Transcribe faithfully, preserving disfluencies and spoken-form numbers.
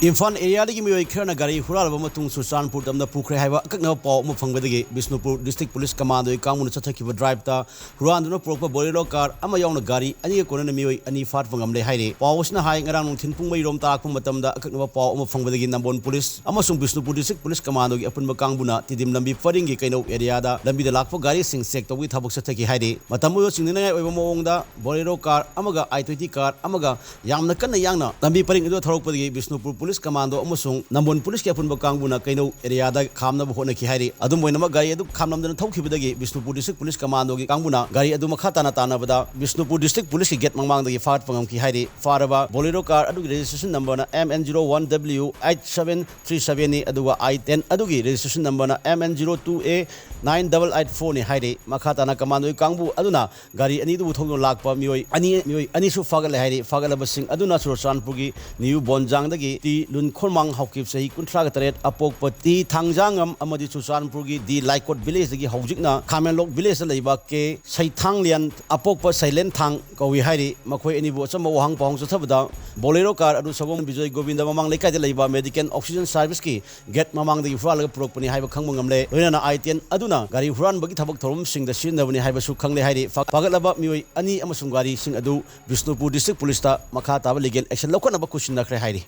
ꯏꯝꯐꯥꯜ ꯑꯦꯔꯤꯌꯥꯗꯒꯤ ꯃꯤꯑꯣꯏ ꯈꯔꯅ ꯒꯥꯔꯤ ꯍꯨꯔꯥꯜꯂꯕ ꯃꯇꯨꯡ ꯆꯨꯔꯆꯥꯟꯄꯨꯔ ꯇꯝꯅ ꯄꯨꯈ꯭ꯔꯦ ꯍꯥꯏꯕ ꯑꯀꯛꯅꯕ ꯄꯥꯎ ꯑꯃ ꯐꯪꯕꯗꯒꯤ ꯕꯤꯁꯅꯨꯄꯨꯔ ꯗꯤꯁꯇ꯭ꯔꯤꯛ ꯄꯨꯂꯤꯁ ꯀꯃꯥꯟꯗꯣꯒꯤ ꯀꯥꯡꯕꯨꯅ ꯆꯠꯊꯈꯤꯕ ꯗ꯭ꯔꯥꯏꯚꯇ ꯍꯨꯔꯥꯟꯗꯨꯅ ꯄꯨꯔꯛꯄ ꯕꯣꯂꯦꯔꯣ ꯀꯥꯔ ꯑꯃ ꯌꯥꯎꯅ ꯒꯥꯔꯤ ꯑꯅꯤꯒ ꯀꯣꯟꯅꯅ ꯃꯤꯑꯣꯏ ꯑꯅꯤ ꯐꯥꯠꯄ ꯉꯝꯂꯦ ꯍꯥꯏꯔꯤ꯫ ꯄꯥꯎ ꯑꯁꯤꯅ ꯍꯥꯏ, ꯉꯔꯥꯡ ꯅꯨꯡꯊꯤꯜ ꯄꯨꯡ ꯃꯔꯤꯔꯣꯝ ꯇꯥꯔꯛꯄ ꯃꯇꯝꯗ ꯑꯀꯛꯅꯕ ꯄꯥꯎ ꯑꯃ ꯐꯪꯕꯗꯒꯤ ꯅꯝꯕꯣꯜ ꯄꯨꯂꯤꯁ ꯑꯃꯁꯨꯡ ꯕꯤꯁꯅꯨꯄꯨꯔ ꯗꯤꯁꯇ꯭ꯔꯤꯛ ꯄꯨꯂꯤꯁ ꯀꯃꯥꯟꯗꯣꯒꯤ ꯑꯄꯨꯟꯕ ꯀꯥꯡꯕꯨꯅ ꯇꯤꯗꯤꯝ ꯂꯝꯕꯤ ꯄꯔꯤꯡꯒꯤ ꯀꯩꯅꯧ ꯑꯦꯔꯤꯌꯥꯗ ꯂꯝꯕꯤꯗ ꯂꯥꯛꯄ ꯒꯥꯔꯤꯁꯤꯡ ꯆꯦꯛ ꯇꯧꯕꯒꯤ ꯊꯕꯛ ꯆꯠꯊꯈꯤ ꯍꯥꯏꯔꯤ꯫ ꯃꯇꯝ ꯑꯗꯨꯗ ꯆꯤꯡꯅꯅꯤꯡꯉꯥꯏ ꯑꯣꯏꯕ ꯃꯑꯣꯡꯗ ꯕꯣꯂꯦꯔꯣ ꯀꯥꯔ ꯑꯃꯒ ꯑꯥꯏ ꯇ꯭ꯋꯦꯟꯇꯤ ꯀꯥꯔ ꯑꯃꯒ ꯌꯥꯝꯅ ꯀꯟꯅ ꯌꯥꯡꯅ ꯂꯝꯕꯤ ꯄꯔꯤꯡ ꯑꯗꯨꯗ ꯊꯧꯔꯛꯄꯗꯒꯤ ꯕꯤꯁꯅꯨꯄꯨꯔ ꯄꯨꯂꯤꯁ ꯀꯃꯥꯟꯗꯣ ꯑꯃꯁꯨꯡ ꯅꯝꯕꯣꯜ ꯄꯨꯂꯤꯁꯀꯤ ꯑꯄꯨꯟꯕ ꯀꯥꯡꯕꯨꯅ ꯀꯩꯅꯧ ꯑꯦꯔꯤꯌꯥꯗ ꯈꯥꯝꯅꯕ ꯍꯣꯠꯅꯈꯤ ꯍꯥꯏꯔꯤ꯫ ꯑꯗꯨꯝ ꯑꯣꯏꯅꯃꯛ, ꯒꯥꯔꯤ ꯑꯗꯨ ꯈꯥꯝꯂꯝꯗꯅ ꯊꯧꯈꯤꯕꯗꯒꯤ ꯕꯤꯁꯅꯨꯄꯨꯔ ꯗꯤꯁꯇ꯭ꯔꯤꯛ ꯄꯨꯂꯤꯁ ꯀꯃꯥꯟꯗꯣꯒꯤ ꯀꯥꯡꯕꯨꯅ ꯒꯥꯔꯤ ꯑꯗꯨ ꯃꯈꯥ ꯇꯥꯅ ꯇꯥꯟꯅꯕꯗ ꯕꯤꯁꯅꯨꯄꯨꯔ ꯗꯤꯁꯇ꯭ꯔꯤꯛ ꯄꯨꯂꯤꯁꯀꯤ ꯒꯦꯠ ꯃꯃꯥꯡꯗꯒꯤ ꯐꯥꯒꯠꯄ ꯉꯝꯈꯤ ꯍꯥꯏꯔꯤ꯫ ꯐꯥꯔꯕ ꯕꯣꯂꯦꯔꯣ ꯀꯥꯔ ꯑꯗꯨꯒꯤ ꯔꯦꯖꯤꯁꯇ꯭ꯔꯦꯁꯟ ꯅꯝꯕꯔꯅ M N zero one W eight seven three seven ꯅꯤ, ꯑꯗꯨꯒ I ten ꯑꯗꯨꯒꯤ ꯔꯦꯖꯤꯁꯇ꯭ꯔꯦꯁꯟ ꯅꯝꯕꯔꯅ M N zero two A nine double eight four ꯅꯤ ꯍꯥꯏꯔꯤ꯫ ꯃꯈꯥ ꯇꯥꯅ ꯀꯃꯥꯟꯗꯣꯒꯤ ꯀꯥꯡꯕꯨ ꯑꯗꯨꯅ ꯒꯥꯔꯤ ꯑꯅꯤꯗꯨꯕꯨ ꯊꯧꯗꯨꯅ ꯂꯥꯛꯄ ꯃꯤꯑꯣꯏ ꯑꯅꯤ, ꯃꯤꯑꯣꯏ ꯑꯅꯤꯁꯨ ꯐꯥꯒꯠꯂꯦ ꯍꯥꯏꯔꯤ꯫ ꯐꯥꯒꯠꯂꯕꯁꯤꯡ ꯑꯗꯨꯅ ꯆꯨꯔꯆꯥꯟꯄꯨꯔꯒꯤ ꯅ꯭ꯌꯨ ꯕꯣꯟꯖꯥꯡꯗꯒꯤ ꯇꯤ ꯂꯨꯟꯈꯣꯔꯃꯥꯡ ꯍꯥꯎꯀꯤꯞ, ꯆꯍꯤ ꯀꯨꯟꯊ꯭ꯔꯥꯒ ꯇꯔꯦꯠ, ꯑꯄꯣꯛꯄ ꯇꯤ ꯊꯥꯡꯖꯥꯉꯝ ꯑꯃꯗꯤ ꯆꯨꯔꯆꯥꯟꯄꯨꯔꯒꯤ ꯗꯤ ꯂꯥꯏꯀꯣꯠ ꯚꯤꯂꯦꯖꯇꯒꯤ, ꯍꯧꯖꯤꯛꯅ ꯈꯥꯃꯦꯟꯂꯣꯛ ꯚꯤꯂꯦꯖꯇ ꯂꯩꯕ ꯀꯦ ꯁꯩꯊꯥꯡꯂꯤꯌꯟ, ꯑꯄꯣꯛꯄ ꯁꯩꯂꯦꯟꯊꯥꯡ ꯀꯧꯏ ꯍꯥꯏꯔꯤ꯫ ꯃꯈꯣꯏ ꯑꯅꯤꯕꯨ ꯑꯆꯝꯕ ꯋꯥꯍꯪ ꯄꯥꯎꯍꯪ ꯆꯠꯊꯕꯗ ꯕꯣꯂꯦꯔꯣ ꯀꯥꯔ ꯑꯗꯨ ꯁꯒꯣꯝ ꯕꯤꯖꯣꯏ ꯒꯣꯕꯤꯟꯗ ꯃꯃꯥꯡ ꯂꯩꯀꯥꯏꯗ ꯂꯩꯕ ꯃꯦꯗꯤꯀꯦꯜ ꯑꯣꯛꯁꯤꯖꯟ ꯁꯥꯔꯚꯤꯁꯀꯤ ꯒꯦꯠ ꯃꯃꯥꯡꯗꯒꯤ ꯍꯨꯔꯥꯜꯂꯒ ꯄꯨꯔꯛꯄꯅꯤ ꯍꯥꯏꯕ ꯈꯪꯕ ꯉꯝꯂꯦ꯫ ꯂꯣꯏꯅꯅ I ten ꯑꯗꯨꯅ ꯒꯥꯔꯤ ꯍꯨꯔꯥꯟꯕꯒꯤ ꯊꯕꯛ ꯊꯧꯔꯝꯁꯤꯡꯗ ꯁꯤꯖꯤꯟꯅꯕꯅꯤ ꯍꯥꯏꯕꯁꯨ ꯈꯪꯂꯦ ꯍꯥꯏꯔꯤ꯫ ꯐꯥ-, ꯐꯥꯒꯠꯂꯕ ꯃꯤꯑꯣꯏ ꯑꯅꯤ ꯑꯃꯁꯨꯡ ꯒꯥꯔꯤꯁꯤꯡ ꯑꯗꯨ ꯕꯤꯁꯅꯨꯄꯨꯔ ꯗꯤꯁꯇ꯭ꯔꯤꯛ ꯄꯨꯂꯤꯁꯇ ꯃꯈꯥ ꯇꯥꯕ ꯂꯤꯒꯦꯜ ꯑꯦꯛꯁꯟ ꯂꯧꯈꯠꯅꯕ ꯈꯨꯠꯁꯤꯟꯅꯈ꯭ꯔꯦ ꯍꯥꯏꯔꯤ꯫